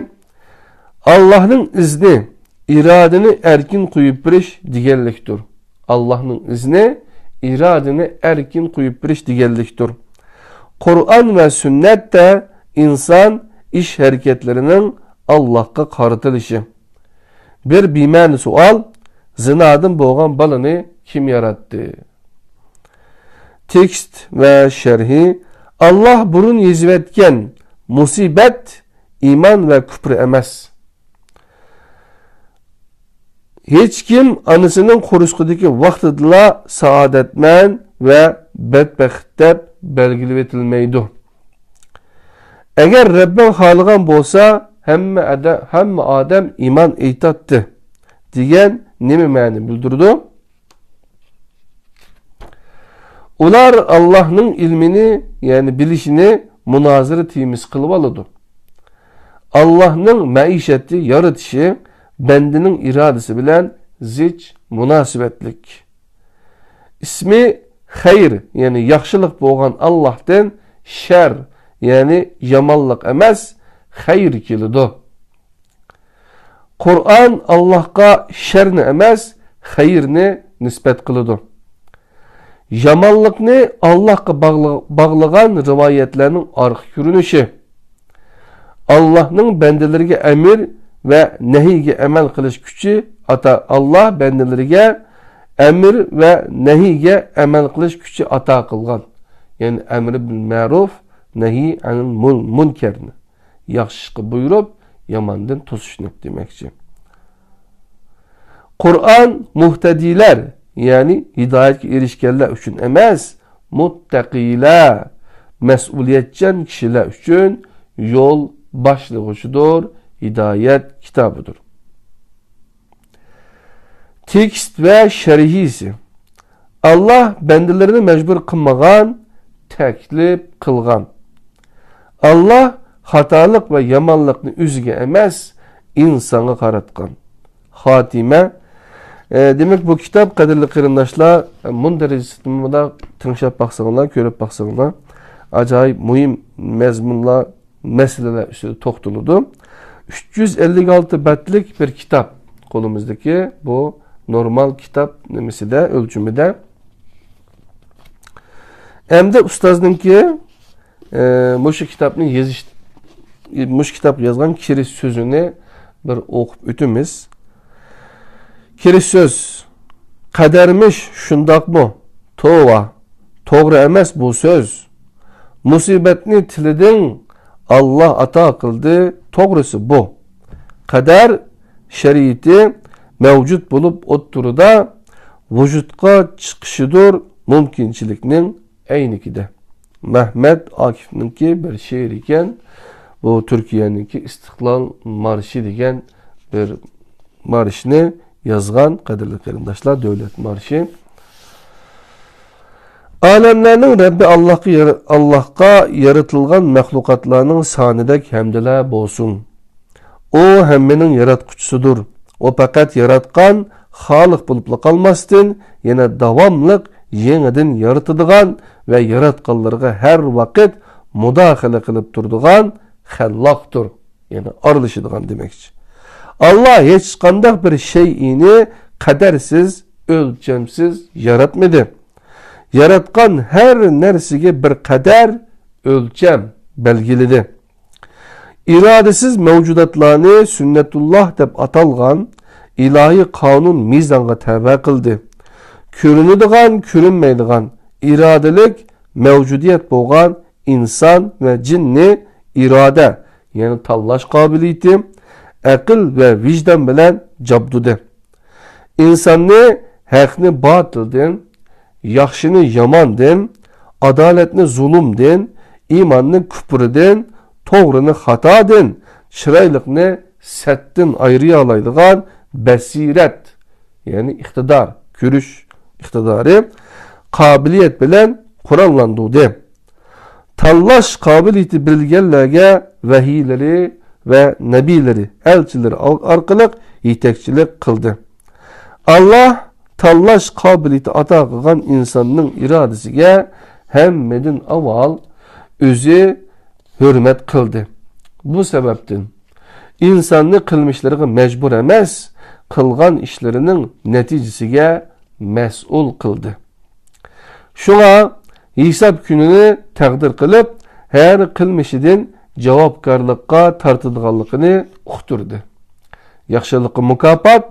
ئاللاھنىڭ ئىزنى، ئىرادىنى ئەركىن قويۇپ بېرىش دېگەنلىكتۇر. ئاللاھنىڭ ئىزنى، ئىرادىنى ئەركىن قويۇپ بېرىش دېگەنلىكتۇر. قۇرئان ۋە سۈننەتتە ئىنسان ئىش-ھەرىكەتلىرىنىڭ ئاللاھقا قارىتىلىشى. بىر بىمەنە سوئال، زىنادىن بولغان بالىنى كىم ياراتتى؟ تېكىست ۋە شەرھى. ئاللاھ بۇرۇن يېزىۋەتكەن مۇسىبەت ئىمان ۋە كۇپر ئەمەس. ھېچكىم ئانىسىنىڭ قورسىقىدىكى ۋاقتىدىلا سائادەتمەن ۋە بەتبەخت دەپ بەلگىلىۋېتىلمەيدۇ. ئەگەر رەببىڭ خالىغان بولسا، ھەممە ئەدە-، ھەممە ئادەم ئىمان ئېيتاتتى، دېگەن نېمە مەنە بىلدۈرىدۇ؟ ئۇلار ئاللاھنىڭ ئىلمىنى، يەنى بىلىشىنى مۇنازىرە تېمىسى قىلىۋالىدۇ. ئاللاھنىڭ مەئىشەتنى يارىتىشى بەندىنىڭ ئىرادىسى بىلەن زىچ مۇناسىۋەتلىك. ئىسمى خەير، يەنى ياخشىلىق بولغان ئاللاھتىن شەر، يەنى يامانلىق ئەمەس، خەير كېلىدۇ. قۇرئان ئاللاھقا شەرنى ئەمەس، خەيرنى نىسبەت قىلىدۇ. يامانلىقنى ئاللاھقا باغلى-، باغلىغان رىۋايەتلەرنىڭ ئارقا كۆرۈنۈشى. ئاللاھنىڭ بەندىلىرىگە ئەمر ۋە نەھىيگە ئەمەل قىلىش كۈچى ئاتا، ئاللاھ بەندىلىرىگە ئەمر ۋە نەھىيگە ئەمەل قىلىش كۈچى ئاتا قىلغان. يەنى ئەمر بىل مەرۇف، نەھىي ئەنىل مۇن-، مۇنكەرنى. ياخشى ئىشقا بۇيرۇپ، ياماندىن توسۇشنى دېمەكچى. قۇرئان مۇھتەدىيلەر، يەنى ھىدايەتكە ئېرىشكەنلەر ئۈچۈن ئەمەس، مۇتتەقىيلەر، مەسئۇلىيەتچان كىشىلەر ئۈچۈن يول باشلىغۇچىدۇر، ھىدايەت كىتابىدۇر. تېكىست ۋە شەرھىسى. ئاللاھ بەندىلىرىنى مەجبۇر قىلمىغان، تەكلىپ قىلغان. ئاللاھ خاتالىق ۋە يامانلىقنى ئۆزىگە ئەمەس، ئىنسانغا قاراتقان. خاتىمە. ئە، دېمەك، بۇ كىتاب، قەدىرلىك قېرىنداشلار، مۇندەرىجە سىستېمىدا تىڭشاپ باقساڭلار، كۆرۈپ باقساڭلار، ئاجايىپ مۇھىم مەزمۇنلار، مەسىلىلەر ئۈستىدە توختىلىدۇ. ئۈچ يۈز ئەللىك ئالتە بەتلىك بىر كىتاب قولىمىزدىكى، بۇ نورمال كىتاب نېمىسىدە، ئۆلچىمىدە. ئەمدى ئۇستازنىڭكى، ئە، مۇشۇ كىتابنى يېزىش، مۇشۇ كىتابقا يازغان كىرىش سۆزىنى بىر ئوقۇپ ئۆتىمىز. كىرىش سۆز. قەدەرمىش، شۇنداقمۇ؟ توۋا، توغرا ئەمەس بۇ سۆز. مۇسىبەتنى تىلىدىڭ، ئاللاھ ئاتا قىلدى، توغرىسى بۇ. قەدەر شەرىئىتى مەۋجۇت بولۇپ ئوتتۇرىدا، ۋۇجۇدقا چىقىشىدۇر مۇمكىنچىلىكنىڭ ئەينىكىدە. مەھمەت ئاكىفنىڭكى بىر شېئىرى ئىكەن. بۇ تۈركىيەنىڭكى ئىستىقلال مارشى دېگەن بىر مارشنى يازغان، قەدىرلىك قېرىنداشلار، دۆلەت مارشى. ئالەملەرنىڭ رەببى ئاللاھقا يار-، ئاللاھقا يارىتىلغان مەخلۇقاتلارنىڭ سانىدەك ھەمدىلەر بولسۇن. ئۇ ھەممىنىڭ ياراتقۇچىسىدۇر. ئۇ پەقەت ياراتقان خالىق بولۇپلا قالماستىن، يەنە داۋاملىق يېڭىدىن يارىتىدىغان ۋە ياراتقانلىرىغا ھەر ۋاقىت مۇداخىلە قىلىپ تۇرىدىغان خەللاقتۇر. يەنى ئارىلىشىدىغان دېمەكچى. ئاللا ھېچقانداق بىر شەيئىنى قەدەرسىز، ئۆلچەمسىز ياراتمىدى. ياراتقان ھەر نەرسىگە بىر قەدەر، ئۆلچەم بەلگىلىدى. ئىرادىسىز مەۋجۇداتلارنى سۈننەتۇللاھ دەپ ئاتالغان ئىلاھىي قانۇن مىزانغا تەۋە قىلدى. كۆرۈنىدىغان، كۆرۈنمەيدىغان، ئىرادىلىك مەۋجۇدىيەت بولغان ئىنسان ۋە جىننى ئىرادە، يەنى تاللاش قابىلىيىتى، ئەقىل ۋە ۋىجدان بىلەن جابدۇدى. ئىنساننى ھەقنى باتىلدىن، ياخشىنى ياماندىن، ئادالەتنى زۇلۇمدىن، ئىماننى كۇپرىدىن، توغرىنى خاتادىن، چىرايلىقنى سەتتىن ئايرىيالايدىغان بەسىرەت، يەنى ئىقتىدار، كۆرۈش ئىقتىدارى، قابىلىيەت بىلەن قوراللاندۇردى. تاللاش قابىلىيىتى بىلگەنلەرگە ۋەھىيلىرى ۋە نەبىيلىرى، ئەلچىلىرى ئارقىلىق يېتەكچىلىك قىلدى. ئاللا تاللاش قابىلىيىتى ئاتا قىلغان ئىنساننىڭ ئىرادىسىگە ھەممىدىن ئاۋۋال ئۆزى ھۆرمەت قىلدى. بۇ سەۋەبتىن ئىنساننى قىلمىشلىرىغا مەجبۇر ئەمەس، قىلغان ئىشلىرىنىڭ نەتىجىسىگە مەسئۇل قىلدى. شۇڭا ھېساب كۈنىنى تەقدىر قىلىپ، ھەر قىلمىشىدىن جاۋابكارلىققا تارتىدىغانلىقىنى ئۇقتۇردى. ياخشىلىققا مۇكاپات،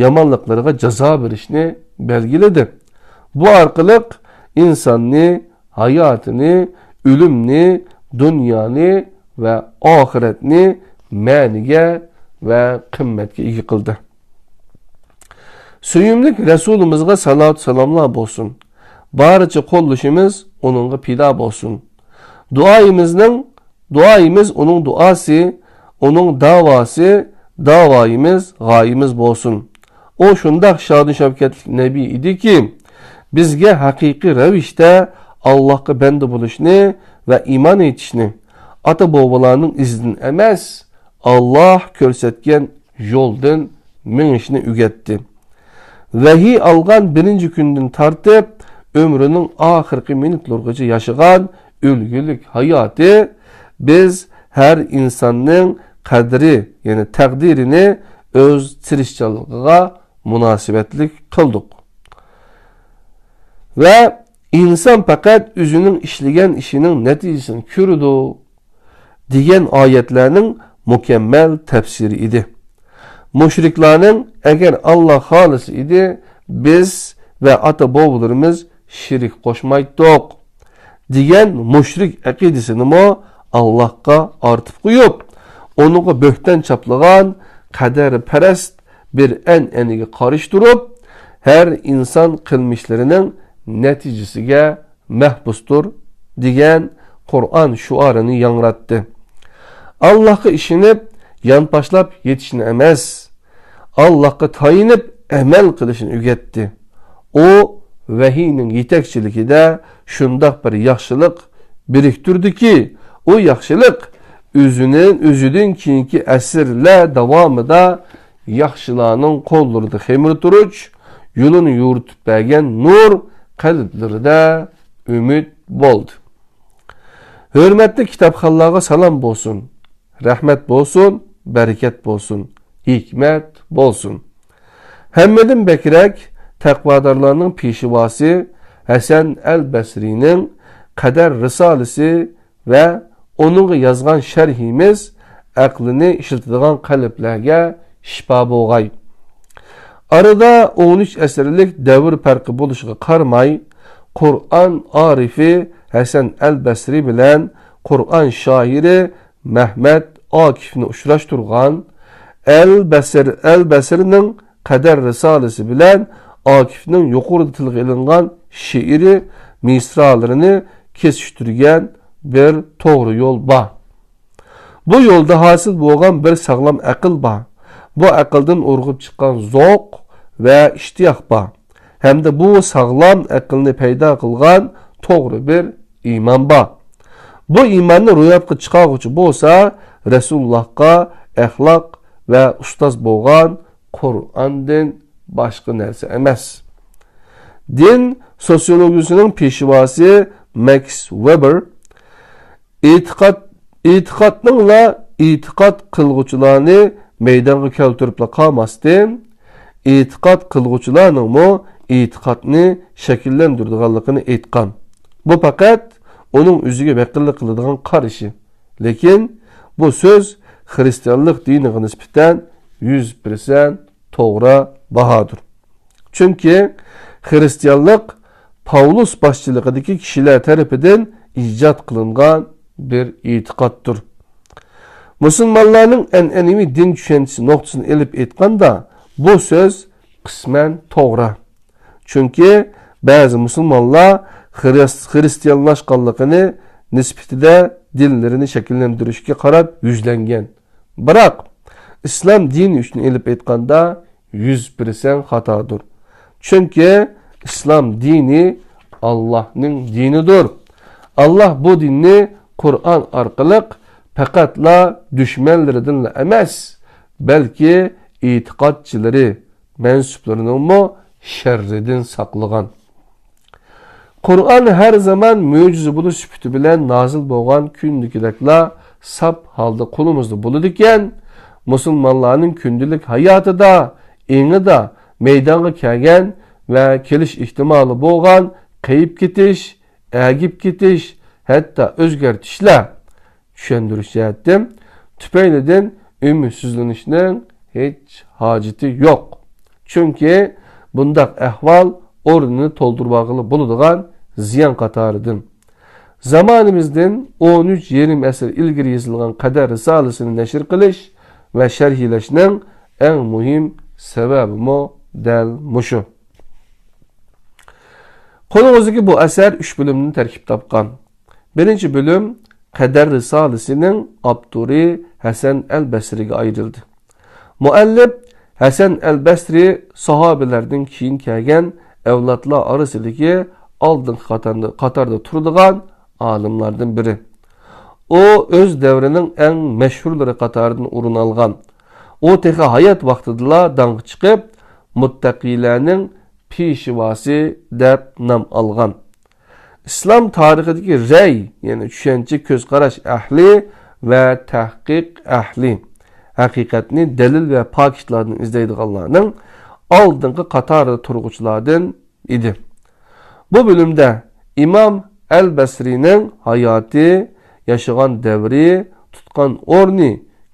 يامانلىقلىرىغا جازا بېرىشنى بەلگىلىدى. بۇ ئارقىلىق ئىنساننى، ھاياتىنى، ئۆلۈمنى، دۇنيانى ۋە ئاخىرەتنى مەنىگە ۋە قىممەتكە ئىگە قىلدى. سۆيۈملۈك رەسۇلىمىزغا سالاتۇ سالاملار بولسۇن. بارىچە قوللىشىمىز ئۇنىڭغا پىدا بولسۇن. دۇئايىمىزنىڭ، دۇئايىمىز ئۇنىڭ دۇئاسى، ئۇنىڭ داۋاسى، داۋايىمىز، غايىمىز بولسۇن. ئۇ شۇنداق شانۇ شەۋكەتلىك نەبىي ئىدىكى، بىزگە ھەقىقىي رەۋىشتە ئاللاھقا بەندە بولۇشنى ۋە ئىمان ئېيتىشنى، ئاتا-بوۋىلارنىڭ ئىزىدىن ئەمەس، ئاللاھ كۆرسەتكەن يولدىن مېڭىشنى ئۆگەتتى. ۋەھىي ئالغان بىرىنچى كۈندىن تارتىپ ئۆمرىنىڭ ئاخىرقى مىنۇتلىرىغىچە ياشىغان ئۈلگىلىك ھاياتى بىز ھەر ئىنساننىڭ قەدرى، يەنى تەقدىرىنى ئۆز تىرىشچانلىقىغا مۇناسىۋەتلىك قىلدۇق. ۋە ئىنسان پەقەت ئۆزىنىڭ ئىشلىگەن ئىشىنىڭ نەتىجىسىنى كۆرىدۇ، دېگەن ئايەتلەرنىڭ مۇكەممەل تەپسىرى ئىدى. مۇشرىكلارنىڭ ئەگەر ئاللا خالىسا ئىدى، بىز ۋە ئاتا-بوۋىلىرىمىز شېرىك قوشمايتتۇق، دېگەن مۇشرىك ئەقىدىسىنىمۇ ئاللاھقا ئارتىپ قويۇپ، ئۇنىڭغا بۆھتان چاپلىغان قەدەرپەرەس بىر ئەنئەنىگە قارشى تۇرۇپ، ھەر ئىنسان قىلمىشلىرىنىڭ نەتىجىسىگە مەھبۇستۇر، دېگەن قۇرئان شوئارىنى ياڭراتتى. ئاللاھقا ئىشىنىپ، يانپاشلاپ يېتىشنى ئەمەس، ئاللاھقا تايىنىپ ئەمەل قىلىشنى ئۆگەتتى. ئۇ ۋەھىينىڭ يېتەكچىلىكىدە شۇنداق بىر ياخشىلىق بىرىكتۈردىكى، ئۇ ياخشىلىق ئۆزىنى، ئۆزىدىن كېيىنكى ئەسىرلەر داۋامىدا ياخشىلارنىڭ قوللىرىدا خېمىرتۇرۇچ يولىنى يورۇتۇپ بەرگەن نۇر قەلبلىرىدە ئۈمىد بولدى. ھۆرمەتلىك كىتابخانلارغا سالام بولسۇن، رەھمەت بولسۇن، بەرىكەت بولسۇن، ھېكمەت بولسۇن. ھەممىدىن بەكرەك تەقۋادارلارنىڭ پېشۋاسى ھەسەن ئەل بەسرىنىڭ قەدەر رىسالىسى ۋە ئۇنىڭغا يازغان شەرھىمىز ئەقلىنى ئىشلىتىدىغان قەلبلەرگە شىپا بولغاي. ئارىدا ئون ئۈچ ئەسىرلىك دەۋر پەرقى بولۇشىغا قارىماي، قۇرئان ئارىفى ھەسەن ئەل بەسرى بىلەن قۇرئان شائىرى مەھمەت ئاكىفنى ئۇچراشتۇرغان، ئەل بەسر، ئەل بەسرنىڭ قەدەر رىسالىسى بىلەن ئاكىفنىڭ يۇقىرىدا تىلغا ئېلىنغان شېئىرى مىسرالىرىنى كېسىشتۈرگەن بىر توغرا يول بار. بۇ يولدا ھاسىل بولغان بىر ساغلام ئەقىل بار. بۇ ئەقىلدىن ئۇرغۇپ چىققان زوق ۋە ئىشتىياق بار. ھەمدە بۇ ساغلام ئەقىلنى پەيدا قىلغان توغرا بىر ئىمان بار. بۇ ئىماننى روياپقا چىقارغۇچى بولسا رەسۇلۇللاھقا ئەخلاق ۋە ئۇستاز بولغان قۇرئاندىن باشقا نەرسە ئەمەس. دىن سوتسىيولوگىيىسىنىڭ پېشۋاسى مەكس ۋېبېر ئېتىقاد، ئېتىقادنىڭلا ئېتىقاد قىلغۇچىلارنى مەيدانغا كەلتۈرۈپلا قالماستىن، ئېتىقاد قىلغۇچىلارنىڭمۇ ئېتىقادنى شەكىللەندۈرىدىغانلىقىنى ئېيتقان. بۇ پەقەت ئۇنىڭ ئۆزىگە ۋەكىللىك قىلىدىغان قارىشى. لېكىن بۇ سۆز خىرىستىيانلىق دىنىغا نىسبەتەن يۈز پىرسەنت توغرا باھادۇر. چۈنكى خىرىستىيانلىق پاۋلۇس باشچىلىقىدىكى كىشىلەر تەرىپىدىن ئىجاد قىلىنغان بىر ئېتىقادتۇر. مۇسۇلمانلارنىڭ ئەنئەنىۋى دىن چۈشەنچىسى نۇقتىسىدىن ئېلىپ ئېيتقاندا، بۇ سۆز قىسمەن توغرا. چۈنكى بەزى مۇسۇلمانلار خىرىس-، خىرىستىيانلاشقانلىقىنى نىسبىتىدە دىنلىرىنى شەكىللەندۈرۈشكە قاراپ يۈزلەنگەن. بىراق، ئىسلام دىنى ئۈچۈن ئېلىپ ئېيتقاندا، يۈز پىرسەنت خاتادۇر. چۈنكى ئىسلام دىنى ئاللاھنىڭ دىنىدۇر. ئاللاھ بۇ دىننى قۇرئان ئارقىلىق پەقەتلا دۈشمەنلىرىدىنلا ئەمەس، بەلكى ئېتىقادچىلىرى، مەنسۇپلىرىنىڭمۇ شەررىدىن ساقلىغان. قۇرئان ھەر زامان مۆجىزە بولۇش سۈپىتى بىلەن نازىل بولغان كۈندىكىدەكلا ساپ ھالدا قولىمىزدا بولىدىكەن، مۇسۇلمانلارنىڭ كۈندىلىك ھاياتىدا، ئېڭىدا مەيدانغا كەلگەن ۋە كېلىش ئېھتىمالى بولغان قېيىپ كېتىش، ئەگىپ كېتىش، ھەتتا ئۆزگەرتىشلەر، چۈشەندۈرۈش جەھەتتىن، تۈپەيلىدىن ئۈمىدسىزلىنىشنىڭ ھېچ ھاجىتى يوق. چۈنكى بۇنداق ئەھۋال ئورنىنى تولدۇرۇۋالغىلى بولىدىغان زىيان قاتارىدىن. زامانىمىزدىن ئون ئۈچ يېرىم ئەسىر ئىلگىرى يېزىلغان قەدەر رىسالىسىنى نەشر قىلىش ۋە شەرھلەشنىڭ ئەڭ مۇھىم سەۋەبىمۇ دەل مۇشۇ. قولىڭىزدىكى بۇ ئەسەر ئۈچ بۆلۈمدىن تەركىب تاپقان. بىرىنچى بۆلۈم قەدەر رىسالىسىنىڭ ئاپتورى ھەسەن ئەل بەسرىگە ئايرىلدى. مۇئەللىپ ھەسەن ئەل بەسرى ساھابىلەردىن كېيىن كەلگەن ئەۋلادلار ئارىسىدىكى ئالدىنقى قاتاردا، قاتاردا تۇرىدىغان ئالىملاردىن بىرى. ئۇ ئۆز دەۋرىنىڭ ئەڭ مەشھۇرلىرى قاتارىدىن ئورۇن ئالغان. ئۇ تېخى ھايات ۋاقتىدىلا داڭقى چىقىپ، مۇتتەقىيلەرنىڭ پېشۋاسى دەپ نام ئالغان. ئىسلام تارىخىدىكى رەي، يەنى چۈشەنچە، كۆز قاراش ئەھلى ۋە تەھقىق ئەھلى، ھەقىقەتنى دەلىل ۋە پاكىتلاردىن ئىزدەيدىغانلارنىڭ ئالدىنقى قاتارىدا تۇرغۇچىلاردىن ئىدى. بۇ بۆلۈمدە ئىمام ئەل بەسرىنىڭ ھاياتى، ياشىغان دەۋرى، تۇتقان ئورنى،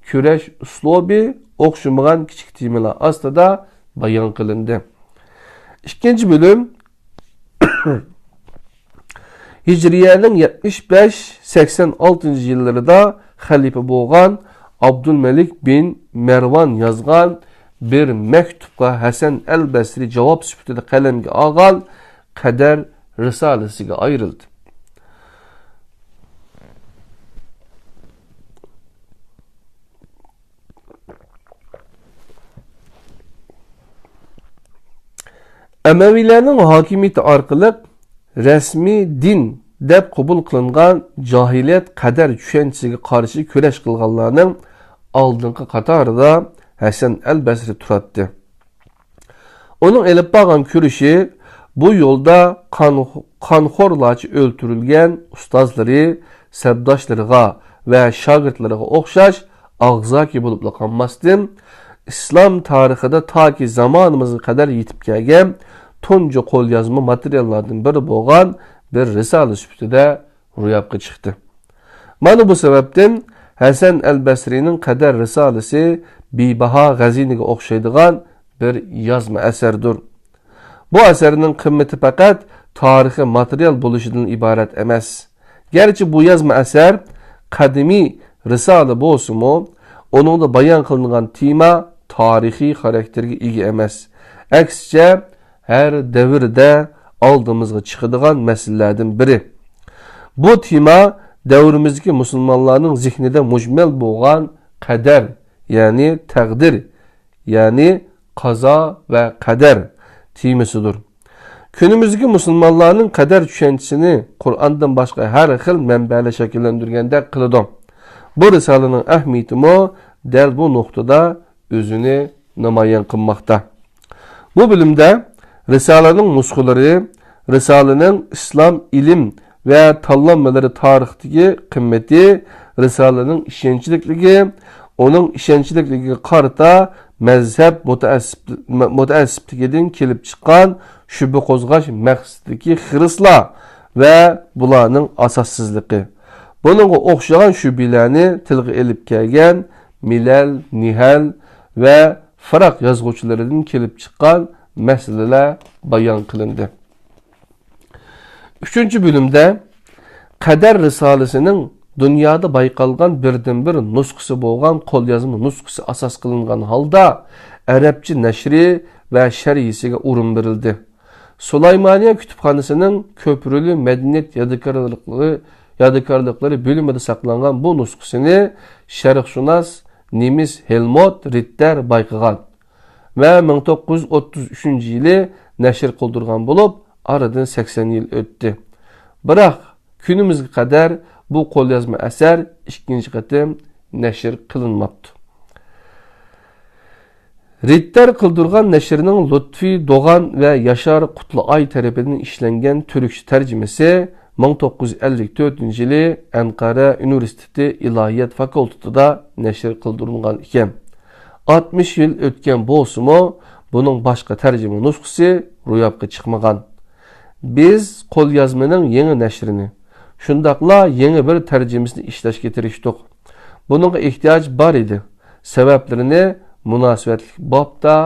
كۈرەش ئۇسلۇبى ئوخشىمىغان كىچىك تېمىلار ئاستىدا بايان قىلىندى. ئىككىنچى بۆلۈم، ھىجرىيەنىڭ يەتمىش بەش، سەكسەن ئالتىنچى يىللىرىدا خەلىپە بولغان ئابدۇلمەلىك بىن مەرۋان يازغان بىر مەكتۇپقا ھەسەن ئەل بەسرى جاۋاب سۈپىتىدە قەلەمگە ئالغان قەدەر رىسالىسىگە ئايرىلدى. ئەمەۋىلەرنىڭ ھاكىمىيىتى ئارقىلىق رەسمىي دىن دەپ قوبۇل قىلىنغان جاھىلىيەت قەدەر چۈشەنچىسىگە قارشى كۈرەش قىلغانلارنىڭ ئالدىنقى قاتارىدا ھەسەن ئەل بەسرى تۇراتتى. ئۇنىڭ ئېلىپ بارغان كۈرىشى بۇ يولدا قان-، قانخورلارچە ئۆلتۈرۈلگەن ئۇستازلىرى، سەپداشلىرىغا ۋە شاگىرتلىرىغا ئوخشاش ئاغزاكى بولۇپلا قالماستىن، ئىسلام تارىخىدا تاكى زامانىمىزغا قەدەر يېتىپ كەلگەن تۇنجى قوليازما ماتېرىياللاردىن بىرى بولغان بىر رىسالە سۈپىتىدە روياپقا چىقتى. مانا بۇ سەۋەبتىن ھەسەن ئەل بەسرىنىڭ قەدەر رىسالىسى بىباھا خەزىنىگە ئوخشايدىغان بىر يازما ئەسەردۇر. بۇ ئەسەرنىڭ قىممىتى پەقەت تارىخىي ماتېرىيال بولۇشىدىن ئىبارەت ئەمەس. گەرچە بۇ يازما ئەسەر قەدىمىي رىسالە بولسىمۇ، ئۇنىڭدا بايان قىلىنغان تېما تارىخىي خاراكتېرگە ئىگە ئەمەس. ئەكسىچە، ھەر دەۋردە ئالدىمىزغا چىقىدىغان مەسىلىلەردىن بىرى. بۇ تېما دەۋرىمىزدىكى مۇسۇلمانلارنىڭ زېھنىدە مۇجمەل بولغان قەدەر، يەنى تەقدىر، يەنى قازا ۋە قەدەر تېمىسىدۇر. كۈنىمىزدىكى مۇسۇلمانلارنىڭ قەدەر چۈشەنچىسىنى قۇرئاندىن باشقا ھەر خىل مەنبەلەر شەكىللەندۈرگەندەك قىلىدۇ. بۇ رىسالىنىڭ ئەھمىيىتىمۇ دەل بۇ نۇقتىدا ئۆزىنى نامايان قىلماقتا. بۇ بۆلۈمدە رىسالىنىڭ نۇسخىلىرى، رىسالىنىڭ ئىسلام ئىلىم ۋە تاللانمىلىرى تارىخىدىكى قىممىتى، رىسالىنىڭ ئىشەنچلىكلىكى، ئۇنىڭ ئىشەنچلىكلىكىگە قارىتا مەزھەپ مۇتەئەسسىپ-، مۇتەئەسسىپلىكىدىن كېلىپ چىققان شۈبھە قوزغاش مەقسىتىدىكى خىرىسلار ۋە بۇلارنىڭ ئاساسسىزلىقى، بۇنىڭغا ئوخشىغان شۈبھىلەرنى تىلغا ئېلىپ كەلگەن مىلەل، نىھەل ۋە فىراق يازغۇچىلىرىدىن كېلىپ چىققان مەسىلىلەر بايان قىلىندى. ئۈچىنچى بۆلۈمدە قەدەر رىسالىسىنىڭ دۇنيادا بايقالغان بىردىنبىر نۇسخىسى بولغان قوليازما نۇسخىسى ئاساس قىلىنغان ھالدا ئەرەبچە نەشرى ۋە شەرھىسىگە ئورۇن بېرىلدى. سۇلايمانىيە كۇتۇپخانىسىنىڭ كۆپرىلى مەدەنىيەت يادىكارلىقلىرى، يادىكارلىقلىرى بۆلۈمىدە ساقلانغان بۇ نۇسخىسىنى شەرقشۇناس نېمىس ھېلمۇت رىتتەر بايقىغان ۋە مىڭ توققۇز يۈز ئوتتۇز ئۈچىنچى يىلى نەشر قىلدۇرغان بولۇپ، ئارىدىن سەكسەن يىل ئۆتتى. بىراق، كۈنىمىزگە قەدەر بۇ قوليازما ئەسەر ئىككىنچى قېتىم نەشر قىلىنماپتۇ. رىتتەر قىلدۇرغان نەشرنىڭ لۇتپى دوغان ۋە ياشار قۇتلۇئاي تەرىپىدىن ئىشلەنگەن تۈركچە تەرجىمىسى مىڭ توققۇز يۈز ئەللىك تۆتىنچى يىلى ئەنقەرە ئۇنىۋېرسىتېتى ئىلاھىيات فاكۇلتېتىدا نەشر قىلدۇرۇلغان ئىكەن. ئاتمىش يىل ئۆتكەن بولسىمۇ، بۇنىڭ باشقا تەرجىمە نۇسخىسى روياپقا چىقمىغان. بىز قوليازمىنىڭ يېڭى نەشرىنى، شۇنداقلا يېڭى بىر تەرجىمىسىنى ئىشلەشكە تىرىشتۇق. بۇنىڭغا ئېھتىياج بار ئىدى. سەۋەبلىرىنى مۇناسىۋەتلىك بابتا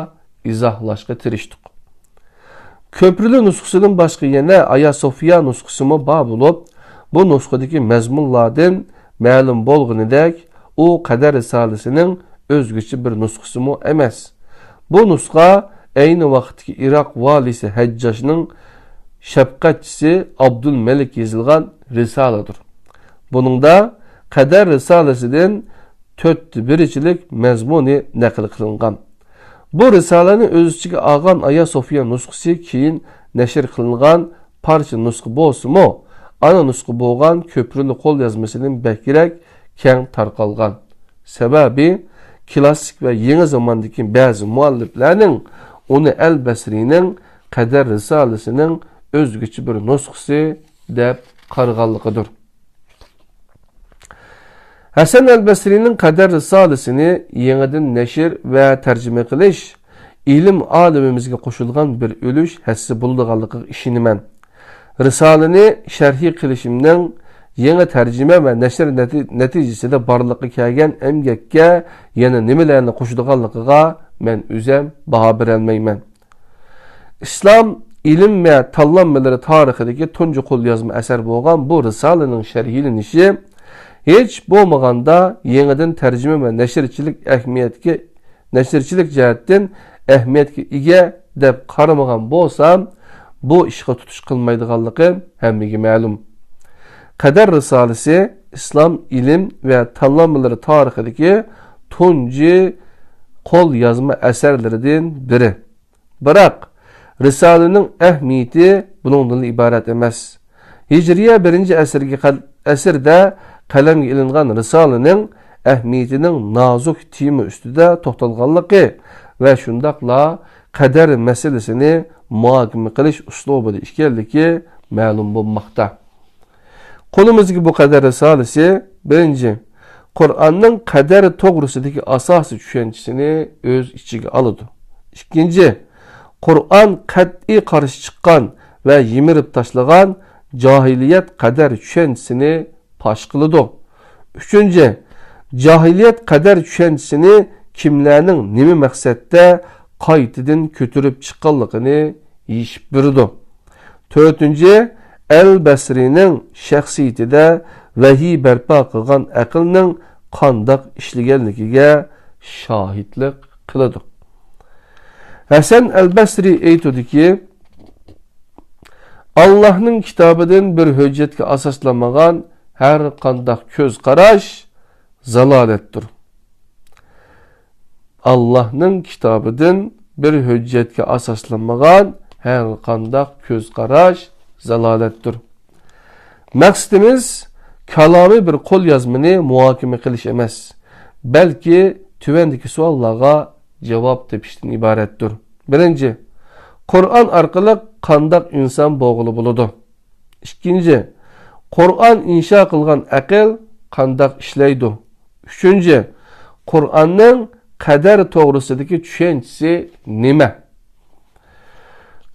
ئىزاھلاشقا تىرىشتۇق. كۆپرىلى نۇسخىسىدىن باشقا يەنە ئايا سوفىيا نۇسخىسىمۇ بار بولۇپ، بۇ نۇسخىدىكى مەزمۇنلاردىن مەلۇم بولغىنىدەك، ئۇ قەدەر رىسالىسىنىڭ ئۆزگىچە بىر نۇسخىسىمۇ ئەمەس. بۇ نۇسخا ئەينى ۋاقىتتىكى ئىراق ۋالىسى ھەججاجنىڭ شەپقەتچىسى ئابدۇلمەلىك يېزىلغان رىسالىدۇر. بۇنىڭدا قەدەر رىسالىسىدىن تۆتتە بىرىچىلىك مەزمۇنى نەقىل قىلىنغان. بۇ رىسالىنى ئۆز ئىچىگە ئالغان ئايا سوفىيا نۇسخىسى كېيىن نەشر قىلىنغان پارچە نۇسخا بولسىمۇ، ئانا نۇسخا بولغان كۆپرىلى قوليازمىسىدىن بەكرەك كەڭ تارقالغان. سەۋەبى، كلاسسىك ۋە يېڭى زاماندىكى بەزى مۇئەللىپلەرنىڭ ئۇنى ئەل بەسرىنىڭ قەدەر رىسالىسىنىڭ ئۆزگىچە بىر نۇسخىسى دەپ قارىغانلىقىدۇر. ھەسەن ئەل بەسرىنىڭ قەدەر رىسالىسىنى يېڭىدىن نەشر ۋە تەرجىمە قىلىش ئىلىم ئالىمىمىزگە قوشۇلغان بىر ئۈلۈش ھەسسە بولىدىغانلىقىغا ئىشىنىمەن. رىسالىنى شەرھى قىلىشىمنىڭ يېڭى تەرجىمە ۋە نەشر نەتى-، نەتىجىسىدە بارلىققا كەلگەن ئەمگەككە يەنە نېمىلەرنى قوشىدىغانلىقىغا مەن ئۆزەم باھا بېرەلمەيمەن. ئىسلام ئىلىم ۋە تاللانمىلىرى تارىخىدىكى تۇنجى قوليازما ئەسەر بولغان بۇ رىسالىنىڭ شەرھلىنىشى ھېچ بولمىغاندا يېڭىدىن تەرجىمە ۋە نەشرچىلىك ئەھمىيەتكە، نەشرچىلىك جەھەتتىن ئەھمىيەتكە ئىگە دەپ قارىمىغان بولسام، بۇ ئىشقا تۇتۇش قىلمايدىغانلىقىم ھەممىگە مەلۇم. قەدەر رىسالىسى ئىسلام ئىلىم ۋە تاللانمىلىرى تارىخىدىكى تۇنجى قول يازما ئەسەرلىرىدىن بىرى. بىراق، رىسالىنىڭ ئەھمىيىتى بۇنىڭدىنلا ئىبارەت ئەمەس. ھىجرىيە بىرىنچى ئەسىرگە قەد-، ئەسىردە قەلەمگە ئېلىنغان رىسالىنىڭ ئەھمىيىتىنىڭ نازۇك تېما ئۈستىدە توختالغانلىقى ۋە شۇنداقلا قەدەر مەسىلىسىنى مۇھاكىمە قىلىش ئۇسلۇبىدا ئىكەنلىكى مەلۇم بولماقتا. قولىمىزدىكى بۇ قەدەر رىسالىسى، بىرىنچى، قۇرئاننىڭ قەدەر توغرىسىدىكى ئاساسىي چۈشەنچىسىنى ئۆز ئىچىگە ئالىدۇ. ئىككىنچى، قۇرئان قەتئىي قارشى چىققان ۋە يىمىرىپ تاشلىغان جاھىلىيەت قەدەر چۈشەنچىسىنى پاش قىلىدۇ. ئۈچىنچى، جاھىلىيەت قەدەر چۈشەنچىسىنى كىملەرنىڭ نېمە مەقسەتتە قايتىدىن كۆتۈرۈپ چىققانلىقىنى يېشىپ بېرىدۇ. تۆتىنچى، ئەل بەسرىنىڭ شەخسىيىتىدە ۋەھىي بەرپا قىلغان ئەقىلنىڭ قانداق ئىشلىگەنلىكىگە شاھىتلىق قىلىدۇ. ھەسەن ئەل بەسرى ئېيتىدۇكى، ئاللاھنىڭ كىتابىدىن بىر ھۆججەتكە ئاساسلانمىغان ھەر قانداق كۆز قاراش زالالەتتۇر. ئاللاھنىڭ كىتابىدىن بىر ھۆججەتكە ئاساسلانمىغان ھەر قانداق كۆز قاراش زالالەتتۇر. مەقسىتىمىز كالامىي بىر قوليازمىنى مۇھاكىمە قىلىش ئەمەس، بەلكى تۆۋەندىكى سوئاللارغا جاۋاب تېپىشتىن ئىبارەتتۇر. بىرىنچى، قۇرئان ئارقىلىق قانداق ئىنسان بولغىلى بولىدۇ؟ ئىككىنچى، قۇرئان ئىنشا قىلغان ئەقىل قانداق ئىشلەيدۇ؟ ئۈچىنچى، قۇرئاننىڭ قەدەر توغرىسىدىكى چۈشەنچىسى نېمە؟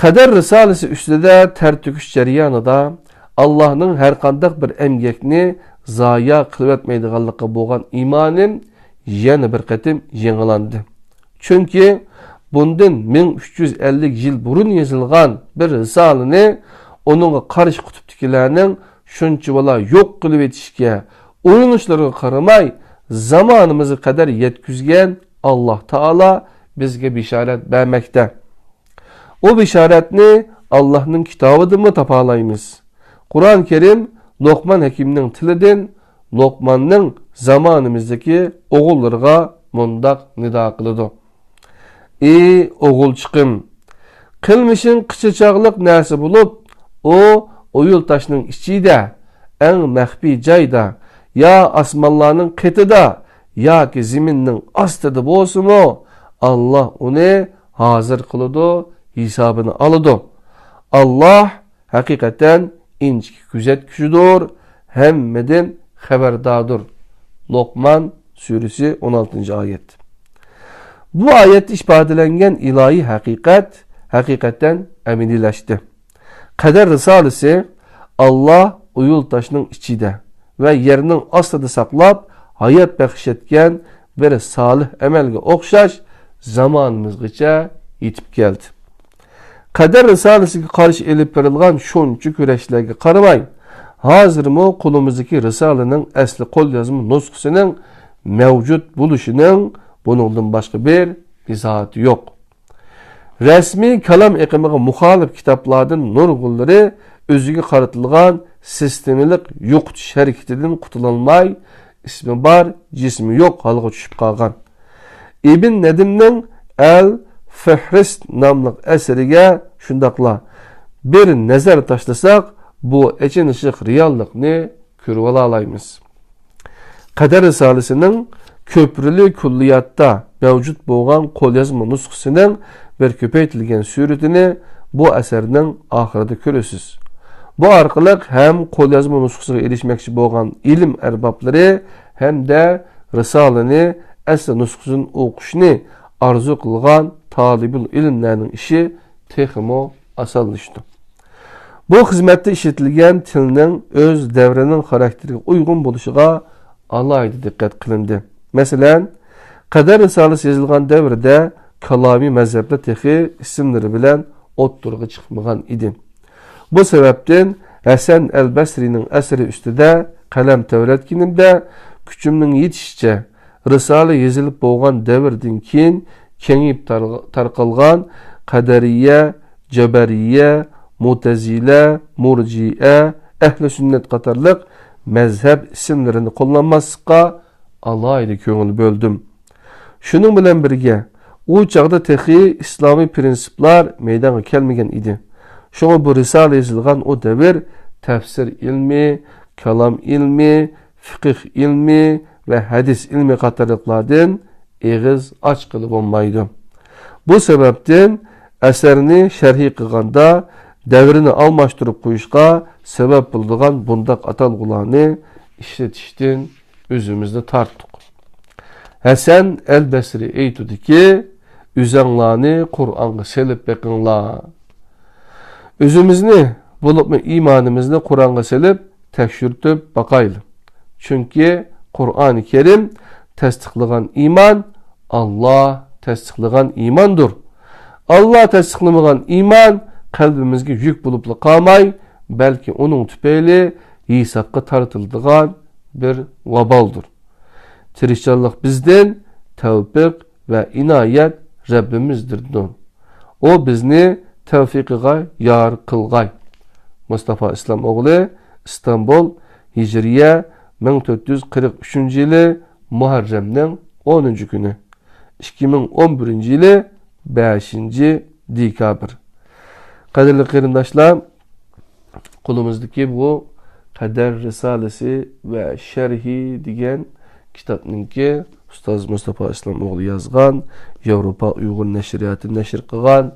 قەدەر رىسالىسى ئۈستىدە تەر تۆكۈش جەريانىدا ئاللاھنىڭ ھەرقانداق بىر ئەمگەكنى زايە قىلىۋەتمەيدىغانلىقىغا بولغان ئىمانىم يەنە بىر قېتىم يېڭىلاندى. چۈنكى بۇندىن مىڭ ئۈچ يۈز ئەللىك يىل بۇرۇن يېزىلغان بىر رىسالىنى ئۇنىڭغا قارشى قۇتۇپتىكىلەرنىڭ شۇنچىۋالا يوق قىلىۋېتىشكە ئۇرۇنۇشلىرىغا قارىماي، زامانىمىزغا قەدەر يەتكۈزگەن ئاللاھ تائالا بىزگە بېشارەت بەرمەكتە. ئۇ بېشارەتنى ئاللاھنىڭ كىتابىدىنمۇ تاپالايمىز. قۇرئان كەرىم لوقمان ھەكىمنىڭ تىلىدىن لوقماننىڭ زامانىمىزدىكى ئوغۇللىرىغا مۇنداق نىدا قىلىدۇ: ئى ئوغۇلچىقىم! قىلمىشىڭ قىچا چاغلىق نەرسە بولۇپ، ئۇ ئويۇل تاشنىڭ ئىچىدە، ئەڭ مەخپىي جايدا، يا ئاسمانلارنىڭ قېتىدا ياكى زېمىننىڭ ئاستىدا بولسىمۇ، ئاللاھ ئۇنى ھازىر قىلىدۇ، ھېسابىنى ئالىدۇ. ئاللاھ ھەقىقەتەن ئىنچىكە كۆزەتكۈچىدۇر، ھەممىدىن خەۋەرداردۇر. لوقمان سۈرىسى، ئون ئالتىنچى ئايەت. بۇ ئايەتتە ئىپادىلەنگەن ئىلاھىي ھەقىقەت ھەقىقەتەن ئەمەلىيلەشتى. قەدەر رىسالىسى ئاللاھ ئويۇل تاشنىڭ ئىچىدە ۋە يەرنىڭ ئاستىدا ساقلاپ، ھايات بەخش ئەتكەن بىر سالىھ ئەمەلگە ئوخشاش زامانىمىزغىچە يېتىپ كەلدى. قەدەر رىسالىسىگە قارشى ئېلىپ بېرىلغان شۇنچە كۈرەشلەرگە قارىماي، ھازىرمۇ قولىمىزدىكى رىسالىنىڭ ئەسلى قوليازما نۇسخىسىنىڭ مەۋجۇت بولۇشىنىڭ بۇنىڭدىن باشقا بىر ئىزاھاتى يوق. رەسمىي كالام ئېقىمىغا مۇخالىپ كىتابلاردىن نۇرغۇنلىرى ئۆزىگە قارىتىلغان سىستېمىلىق يوقىتىش ھەرىكىتىدىن قۇتۇلالماي، ئىسمى بار، جىسمى يوق ھالغا چۈشۈپ قالغان. ئىبن نەدىمنىڭ ئەل فىھرىست ناملىق ئەسىرىگە شۇنداقلا بىر نەزەر تاشلىساق، بۇ ئېچىنىشلىق رېئاللىقنى كۆرۈۋالالايمىز. قەدەر رىسالىسىنىڭ كۆپرىلى كۈللىياتتا مەۋجۇت بولغان قوليازما نۇسخىسىنىڭ بىر كۆپەيتىلگەن سۈرىتىنى بۇ ئەسەرنىڭ ئاخىرىدا كۆرىسىز. بۇ ئارقىلىق ھەم قوليازما نۇسخىسىغا ئېرىشمەكچى بولغان ئىلىم ئەربابلىرى ھەمدە رىسالىنى ئەسلى نۇسخىسىدىن ئوقۇشنى ئارزۇ قىلغان تالىبۇل ئىلىملەرنىڭ ئىشى تېخىمۇ ئاسانلىشىدۇ. بۇ خىزمەتتە ئىشلىتىلگەن تىلنىڭ ئۆز دەۋرىنىڭ خاراكتېرىگە ئۇيغۇن بولۇشىغا ئالاھىدە دىققەت قىلىندى. مەسىلەن، قەدەر رىسالىسى يېزىلغان دەۋردە كالامىي مەزھەپلەر تېخى ئىسىملىرى بىلەن ئوتتۇرىغا چىقمىغان ئىدى. بۇ سەۋەبتىن ھەسەن ئەل بەسرىنىڭ ئەسىرى ئۈستىدە قەلەم تەۋرەتكىنىمدە، كۈچۈمنىڭ يېتىشىچە رىسالە يېزىلىپ بولغان دەۋردىن كېيىن كېڭىيىپ تارغ-، تارقالغان قەدەرىيە، جەبەرىيە، مۇتەزىلە، مۇرجىئە، ئەھلى سۈننەت قاتارلىق مەزھەپ ئىسىملىرىنى قوللانماسلىققا ئالاھىدە كۆڭۈل بۆلدۈم. شۇنىڭ بىلەن بىرگە، ئۇ چاغدا تېخى ئىسلامىي پىرىنسىپلار مەيدانغا كەلمىگەن ئىدى. شۇڭا بۇ رىسالە يېزىلغان ئۇ دەۋر تەپسىر ئىلمى، كالام ئىلمى، فىقىھ ئىلمى ۋە ھەدىس ئىلمى قاتارلىقلاردىن ئېغىز ئاچقىلى بولمايدۇ. بۇ سەۋەبتىن ئەسەرنى شەرھى قىلغاندا دەۋرىنى ئالماشتۇرۇپ قويۇشقا سەۋەب بولىدىغان بۇنداق ئاتالغۇلارنى ئىشلىتىشتىن ئۆزىمىزنى تارتتۇق. ھەسەن ئەل بەسرى ئېيتىدۇكى، ئۆزەڭلارنى قۇرئانغا سېلىپ بېقىڭلار. ئۆزىمىزنى، بولۇپمۇ ئىمانىمىزنى قۇرئانغا سېلىپ تەكشۈرتۈپ باقايلى. چۈنكى قۇرئانى كەرىم تەستىقلىغان ئىمان، ئاللا تەستىقلىغان ئىماندۇر. ئاللا تەستىقلىمىغان ئىمان قەلبىمىزگە يۈك بولۇپلا قالماي، بەلكى ئۇنىڭ تۈپەيلى ھېسابقا تارتىلىدىغان بىر ۋابالدۇر. تىرىشچانلىق بىزدىن، تەۋپىق ۋە ئىنايەت رەببىمىزدىندۇر. ئۇ بىزنى تەۋپىقىغا يار قىلغاي. مۇستافا ئىسلام ئوغلى، ئىستانبۇل، ھىجرىيە مىڭ تۆت يۈز قىرىق ئۈچىنچى يىلى مۇھەررەمنىڭ ئونىنچى كۈنى، ئىككى مىڭ ئون بىرىنچى يىلى بەشىنچى دېكابىر. قەدىرلىك قېرىنداشلار، قولىمىزدىكى بۇ قەدەر رىسالىسى ۋە شەرھى دېگەن كىتابنىڭكى ئۇستاز مۇستاپا ئىسلام ئوغلى يازغان، ياۋروپا ئۇيغۇر نەشرىياتى نەشر قىلغان،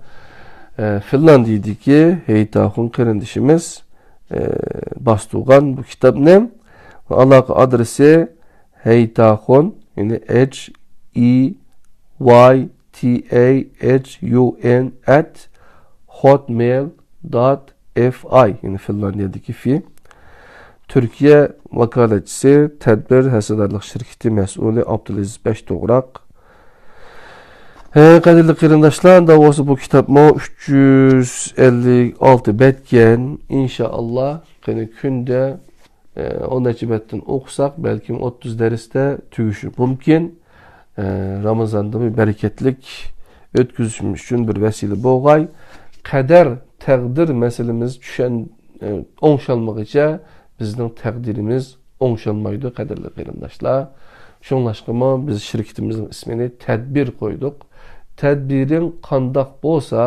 ئە، فىنلاندىيىدىكى ھېيتاخۇن قېرىندىشىمىز، ئە، باستۇرغان بۇ كىتابنى. ئالاقە ئادرېسى ھېيتاخۇن، يەنى H E Y T A H U N at hotmail dot F I، يەنى فىنلاندىيەدىكى في. تۈركىيە ۋاكالەتچىسى، تەدبىر ھەسسىدارلىق شىركىتى مەسئۇلى ئابدۇلئەزىز بەشتوغراق. ھە، قەدىرلىك قېرىنداشلار، ئەمدى بولسا بۇ كىتابمۇ ئۈچ يۈز ئەللىك ئالتە بەتكەن. ئىنشائاللا، قېنى كۈندە، ئە، ئون نەچچە بەتتىن ئوقۇساق، بەلكىم ئوتتۇز دەرستە تۈگىشى مۇمكىن. ئە، رامىزاندا بىر بەرىكەتلىك ئۆتكۈزۈشىمىز ئۈچۈن بىر ۋەسىلە بولغاي. قەدەر، تەقدىر مەسىلىمىز چۈشەن-، ئە، ئوڭشالمىغىچە بىزنىڭ تەقدىرىمىز ئوڭشالمايدۇ، قەدىرلىك قېرىنداشلار. شۇڭلاشقىمۇ بىز شىركىتىمىزنىڭ ئىسمىنى تەدبىر قويدۇق. تەدبىرىڭ قانداق بولسا،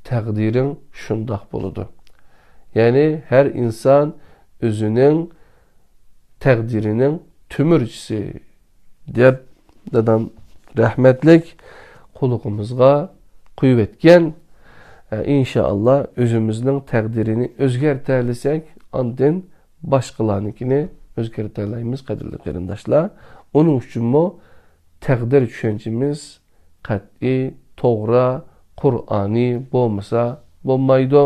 تەقدىرىڭ شۇنداق بولىدۇ. يەنى ھەر ئىنسان ئۆزىنىڭ تەقدىرىنىڭ تۆمۈرچىسى، دەپ دادام رەھمەتلىك قۇلىقىمىزغا قۇيۇۋەتكەن. ئە، ئىنشائاللا، ئۆزىمىزنىڭ تەقدىرىنى ئۆزگەرتەلىسەك، ئاندىن باشقىلارنىڭكىنى ئۆزگەرتەلەيمىز، قەدىرلىك قېرىنداشلار. ئۇنىڭ ئۈچۈنمۇ تەقدىر چۈشەنچىمىز قەتئىي، توغرا، قۇرئانىي بولمىسا بولمايدۇ.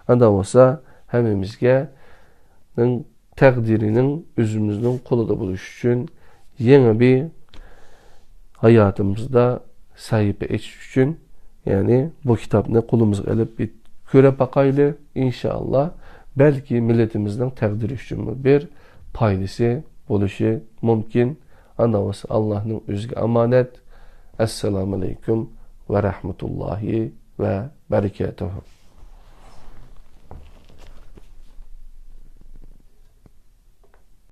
ئاندا بولسا ھەممىمىزگە نىڭ تەقدىرىنىڭ ئۆزىمىزنىڭ قولىدا بولۇشى ئۈچۈن، يېڭى بىر ھاياتىمىزدا سەھىپە ئېچىش ئۈچۈن، يەنى بۇ كىتابنى قولىمىزغا ئېلىپ بىر كۆرۈپ باقايلى، ئىنشائاللا، بەلكى مىللىتىمىزنىڭ تەقدىرى ئۈچۈنمۇ بىر پايدىسى بولۇشى مۇمكىن. ئانا بولسا ئاللاھنىڭ ئۆزىگە ئامانەت. ئەسسالامۇ ئەلەيكۇم ۋە رەھمەتۇللاھى ۋە بەرىكاتۇھۇ.